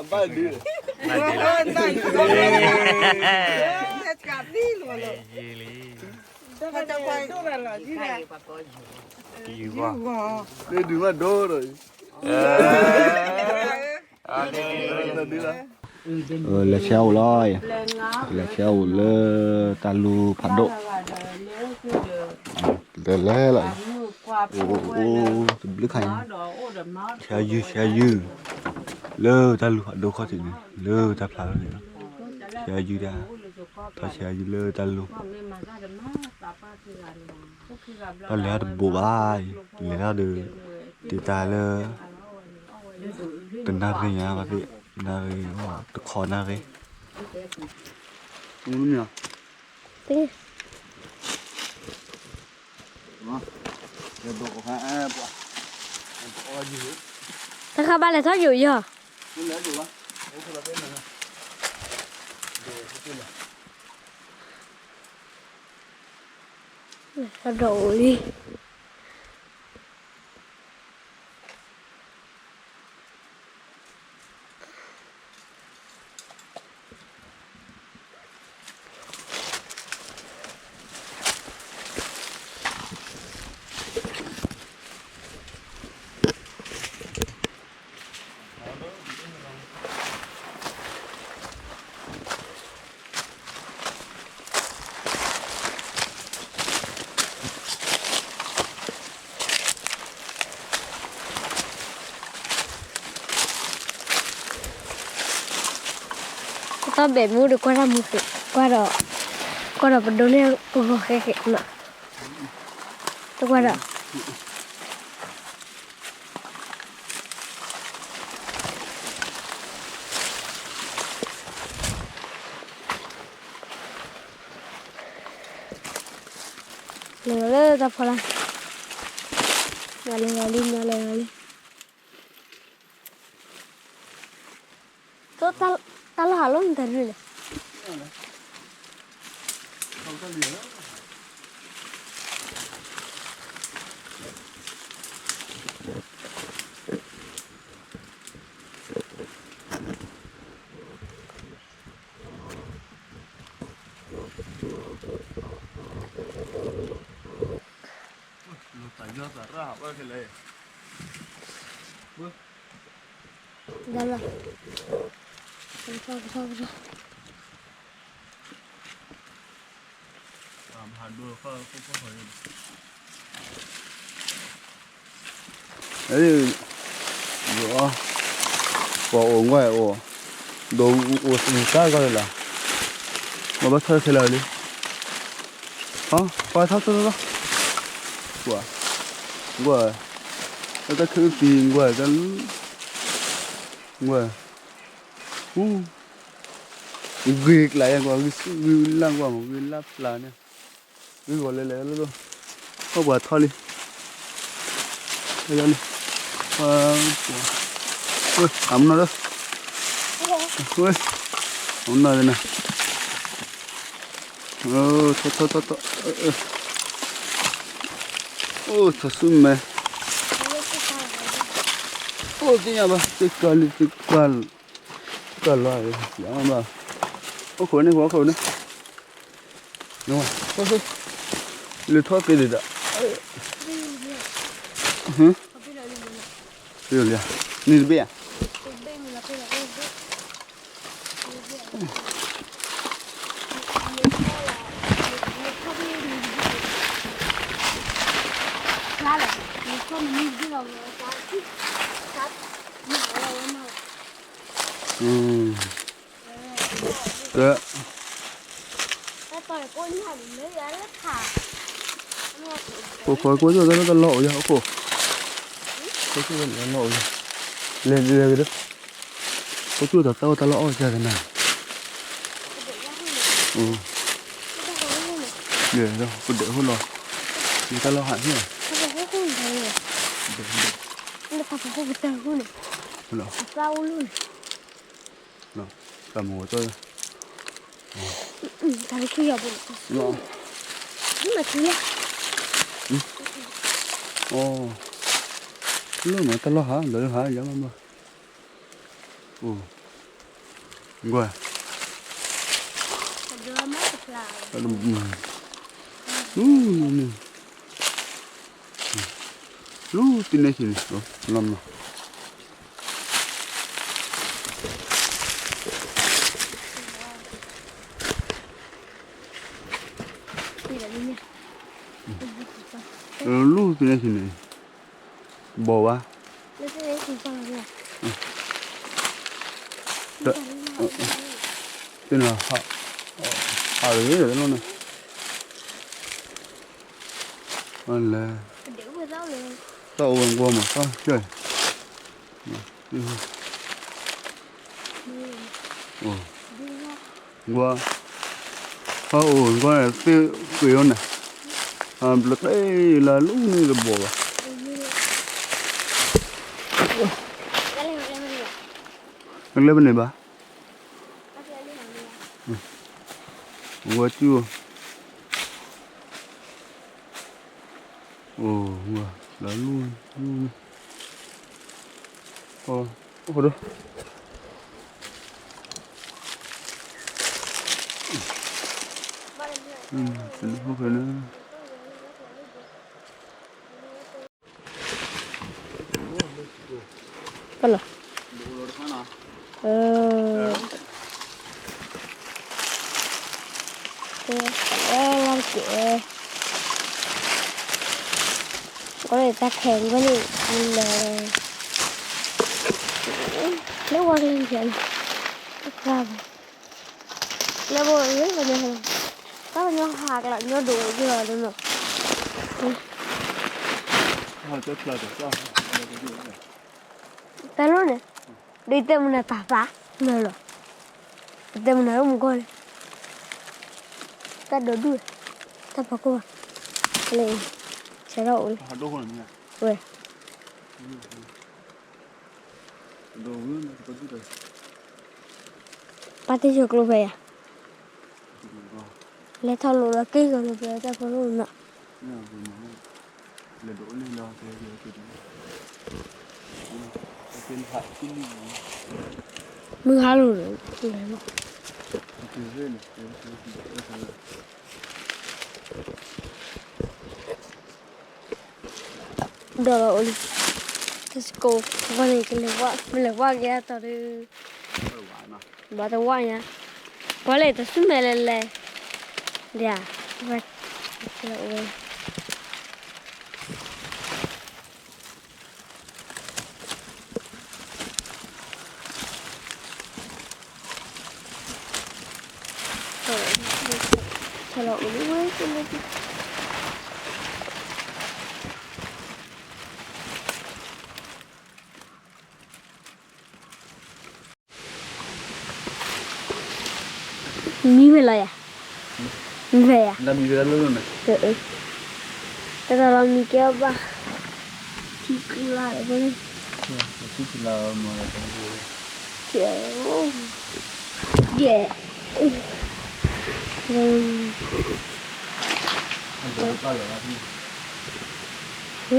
ဘၣ်ဒုး, ဒုးဘၣ်ဒိဒီး, လဲၤဆဲးအိၣ်လီၤအံၤ, လဲၤဆဲးအိၣ်လၢတၢ်လူၤဖးဒိၣ်, လဲၤလဲၤလီၤအံၤ, အိၣ်အိၣ်တဘျုးခါအံၤ, ဆဲးယုၢ်ဆဲးယုၢ်, လၢတၢ်လူၤဖးဒိၣ်ခီၣ်ထံးန့ၣ် လၢတၢ်ဖျါလီၤန့ၣ်လီၤ, ဆဲးယုၢ်တၢ်, ထီၣ်ဆဲးယုၢ်လၢတၢ်လူၤ တၢ်လဲၤတဘိးဘၣ်အံၤ, လဲၤထီၣ်ဒီး, တံာ်တာ်လၢ, တနၣ်ရံၣ်ညါဘၣ်သ့ၣ်, နၣ်ရံၣ်, တခီနၣ်ရံၣ်, တၢ်ဃးဘၣ်လဲၤထီၣ်ယိာ်ယီၤ, လဲၤထီၣ်ဒီးအိၣ်လံ. တၢ်ဘဲးမူဒီးကွၢ်တၢ်မူဃဲး, ကွၢ်ဒီး, ကွၢ်ဒီးပဒိးန့ၢ်ပဂီၤဃဲးဃဲးမး, တကွၢ်ဒီး လဲၤလီၤလၢတၢ်ဖီလာ်, မၤလဲၤလီၤလံ မၤလဲၤလီၤလံ, တၢ်လီၢ်ဟးလီၤမတၤဒုလဲၣ်. ပှၤအိၣ်ကွၢ်အိၣ်, ဒီးအိၣ်စံးတၢ်ဂီၢ်လၢ်လၢ်, ပှၤဘၣ်ထီၣ်ခဲလၢာ်လံ, ပှၤထီၣ်ထီၣ်ထီၣ်, ကွၢ်, တၢ်ခဲအုၣ်ပံၤကွၢ်, ကွၢ်, ဂ့ၤကျါယဲကွၢ်, ဂ့ၤလၢ်ကွၢ်မး, ဂ့ၤလၢ်ဖျါန့ၣ်, ဂ့ၤဂီၤလဲၤလဲၤလၢ, ဟီၣ်ပှၤထီၣ်လံ, လံ, အမနီၢ်ဒီး, အမနီၢ်ဒ်န့ၣ်, ထီၣ်ထီၣ်ထီၣ်ထီၣ်, အိၣ်ထီၣ်ဆူမဲာ်, အိၣ်သ့ၣ်ညါဘၣ်, သ့ၣ်ကၢ်လံ သ့ၣ်ကၢ်, ကၢ်လီၤ, အိၣ်ခိးန့ၣ် ခိးခိးန့ၣ်, လဲၤထီၣ်သ့ဒံးဒီး, နံၤတဘ့ၣ်ဧါ, ကဲ, ဖိခွါကိၣ်ကၠိၣ်တၢ်လီၢ်အိၣ်ယၤအခိၣ်, ကိၣ်ကၠိၣ်တၢ်လီၢ်အိၣ်ယၤ, လဲၤလဲၤကဒီး, ကိၣ်ကၠိၣ်တၢ်တၢ်အိၣ်တၢ်လီၢ်အိၣ်ယၤကနၤ, ဒီးပဒဲးဟိၣ်လီၤ, ယတၢ်လီၢ်ဟးဟ့ၣ်, တၢ်မၤဝဲတၢ်, လီၤ, လၢမၤတၢ်လီၢ်ဟး ဒီးလၢဟးယၤမးမး, အိၣ်, ကွၢ်, လူန့ၣ်, လူသ့ၣ်န့ၣ်ဆံးန့ၣ်, လီၤမး, လူသ့ၣ်န့ၣ်ဆံးန့ၣ်, တဘီၣ်ဘၣ်, သ့ၣ်န့ၣ်, ဟးရ့ၣ်လီၤန့ၣ်, လဲၤ, တၢ်အိၣ်ဝဲကွီၢ်မး, ကွၢ်, ကွၢ်, ဟးအိၣ်ကွၢ်န့ၣ် သ့ၣ်ဃ့အီၤန့ၣ်, ဘျီတဲလၢလူန့ၣ်တဘီၣ်ဘၣ်, အကျဲပန့ၣ်ဘၣ်, ဝဲစုၣ်, အိၣ်, လၢလူ, အိၣ်ဒီး, ပလီၤ, လၢကဲ, ကီးလၢတၢ်ခဲအံၤန့ၣ်, လဲၤ, လၢဝါကျဲန့ၣ်, တၢ်ကျါဘၣ်, လၢဘိလၢကညီ, တၢ်ကညီဟးကျးညီဒိၣ်ကလီၤဒ်နီၤ, တၢ်လီၢ်န့ၣ်, ဒ်တဲမနုၤတၢ်သး, မ့ၢ်လီၤ, တဲမနုၤလၢမူကီၢ်လဲၣ်, တၢ်ဒိၣ်ဒူၣ်, တၢ်ဖီခိၣ်ဘၣ်, လၢ, ဆဲးထီၣ်အိၣ်လၢ, ဝဲ ပၢ်တ့ၢ်ဆိကျိဖဲယၤ, လဲၤထီၣ်လိာ်လီၤက့ၤဂီၤ လိာ်ပျဲတၢ်ဖိလိာ်နီၤ, မုၢ်ဟါလိာ်ဒီး, လဲၤလီၤ ဒီးလီၤအိၣ်လံ, တစကိး, ဘၣ်န့ၣ်ကလဲၤဝဲ, မ့ၢ်လဲၤဝဲက့ၤအတီၤဒီး, ဘၣ်တဝဲညါ, ပှၤလဲၤတဆူမဲာ်လဲၣ်လဲၣ်, ဒ်, ဝဲ, ကလဲၤအိၣ်ဝဲ မံဝဲလီၤယၤ, မံဝဲယၤ, တၢ်လီၤမံကဲအီၤဘၣ်, ထံကျါလၢ, ယဲၢ်,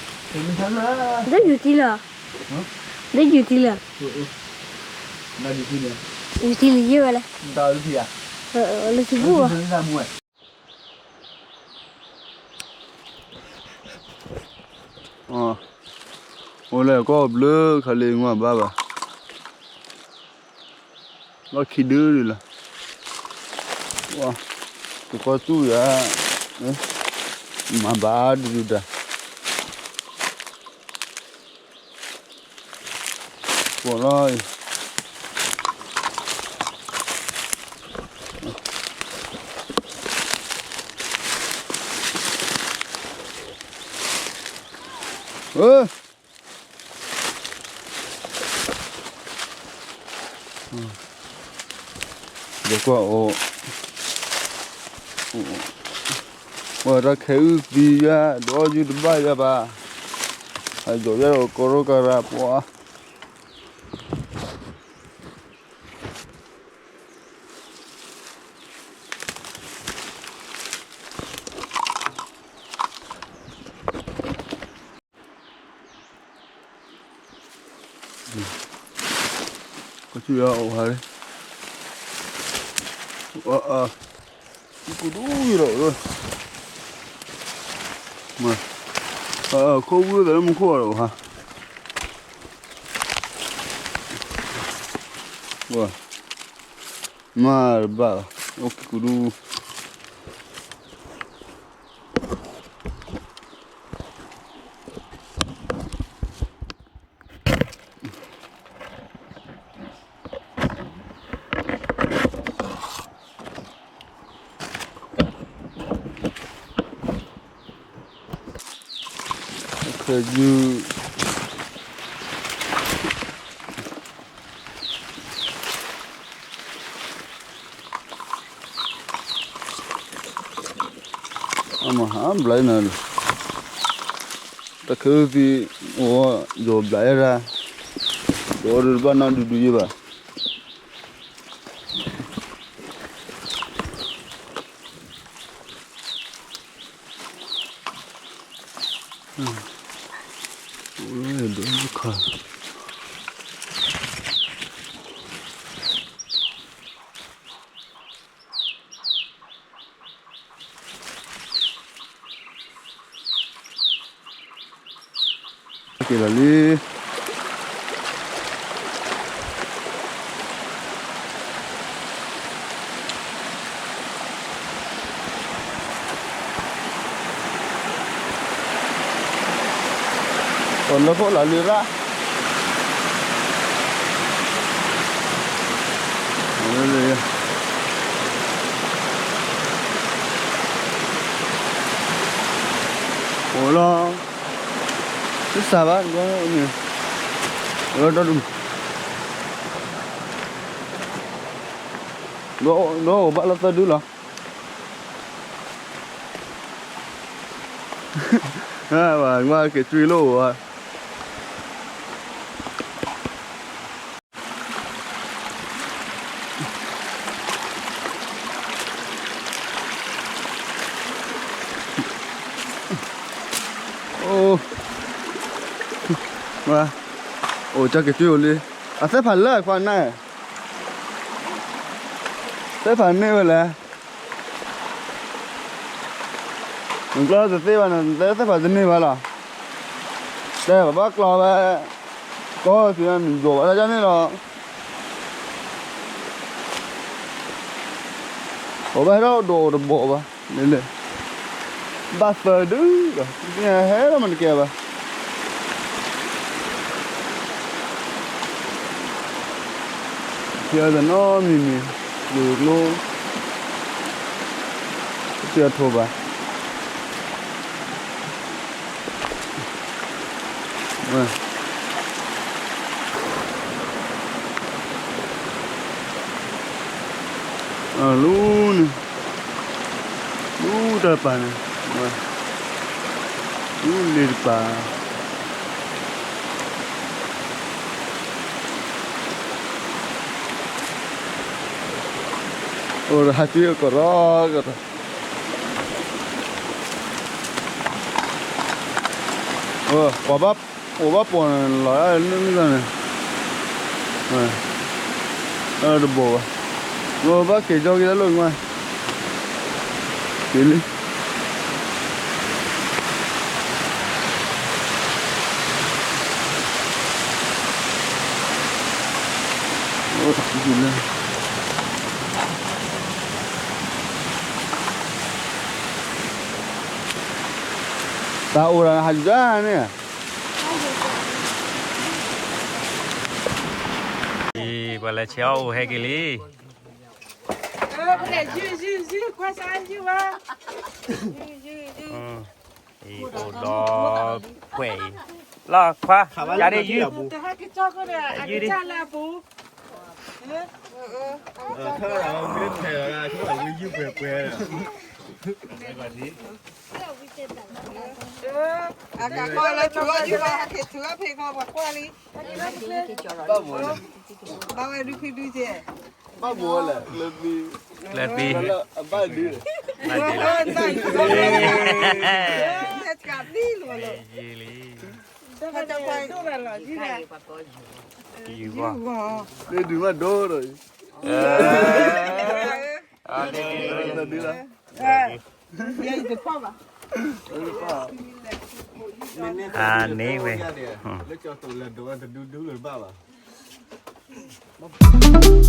ဒီးယူၤထံလၢ, ဒီးယူၤထံလၢ, ယူၤထံလၢယဲၢ်ဝဲလဲၣ်, လၢထံဘူၣ်, အိၣ်လၢကီၢ်ဘျၢခါလံ ငွၢ်ဘၣ်ဘၣ်, လီၢ်ခံဒုဒုလီၤ, တကီၢ်သူၣ်ယၤ, မၤဘၣ်ဒုဒုတၢ်, ကွၢ်လီၤအံၤ ဒီးကွၢ်အိၣ်, ပှၤတၢ်ခဲအုၣ်သံယါ ဒီးယုၢ်တဘၣ်ယါဘၣ်, အယီၤယါဒီးကီရိကရၤပှၤ ကဆူၣ်ယၤအိၣ်ဟါလံ, အ ကူၣ်ဒူယလီၤ, ခိၣ်ဝံၤသးလၢမူခိၣ်အအိၣ်ဟါ, မၤတဘၣ်လီၤ, အိၣ်ကကူၣ်ဒူ အမဟါဘျါနၤလီၤ, တၢ်ခဲအုၣ်သံ, အိၣ်, ယိၤဘျါယဲဒၣ်, ယိၤဒုးတဘၣ်နီတဒုဒုယဲဘၣ်. က့ၤလီၤလံ. အိၣ်လၢခိၣ်လီၤလံရၣ်, အိၣ်လီၤ, တစၢ်ဘၣ်, အိၣ်လီၤဒီဒူၣ်, ဒီးအိၣ်ဘၣ်လီၤသၢဒုလီၤ. ဝဲက့ၤကွံာ်လိၣ်ဝဲ, အိၣ်, ဝဲ, အိၣ်ကက့ၤကွံာ်အိၣ်လံ, အသ့ၣ်ဖးလၢခွါန့ၣ်, သ့ၣ်ဖးန့ၢ်ဝဲလဲၣ်. နကျီတသ့ဘၣ်န့ၣ် သ့ၣ်ဖးတန့ၢ်ဘၣ်လီၤ. တဲပဘၣ်ကျီဝဲ, ကီၢ်သ့ၣ်နယိၤဘၣ်တၢ်န့ၣ်လီၤ. ပဘၣ်ဟဲထီၣ်ဒိးတဘိးဘၣ်, လဲၤလဲၤ, ဘၣ်သၢဒုဒီး ဟဲထီၣ်မ့ၢ်တကဲဘၣ်. ဖျါသးနီတမံၤမံၤ, ဒိၣ်ကျိ, ဖျါထိးဘၣ်. လူန့ၣ်, လူတၢ်ပာ်န့ၣ်, လူလ့ၤတပာ် အိၣ်ဒီးဟးက့ၤကရီကရီ, ပှၤဘၣ်, အိၣ်ဘၣ်ပိာ်န့ၣ်လီၤဒၣ်လၢန့ၣ်, တဘိးဘၣ်, ဘၣ်က့ၤကၠီက့ၤတၢ်လိၣ်န့ၣ်, က့ၤလံ. တၢ်အိၣ်ဒီးဟးဒုးဒၣ်န့ၣ်, ပှၤလဲၤဆဲးအီၣ်အိၣ်ဟဲက့ၤလံ. အိၣ်ဒီးဖှဲးအံၤ, လီၤခွါ, ယၤဒ်ယုၢ်, ယုၢ်ဒ်, အကလီလၢထူအီၤယုၢ်ဘၣ် ဟဲက့ၤထူအီၤဖဲကီၢ်ပှၤကွၢ်လံ, ဘၣ်ဝဲဒုးဖံဒုးကဲ, ဘၣ်ဘိဝဲလဲၣ်, လၢသံ, လၢသံ, ဘၣ်ဒုး, ဘၣ်ဒုးလီၤ, ဟဲက့ၤသံလီၤလီၤ, ယုၢ်လံ, တၢ်တၢ်ခွါဒိၣ်လီၤလီၤ, ယုၢ်လံ. ယူၤဂီၢ်, လၢဒုးမးဒိၣ်ဒီး, အဒုးလီၤ, အန့ၣ်ဝဲ, လၢကၠီၤတိၣ်လဲၤဒိးဝဲတဒူဒူလၢၤတဘၣ်ဘၣ်.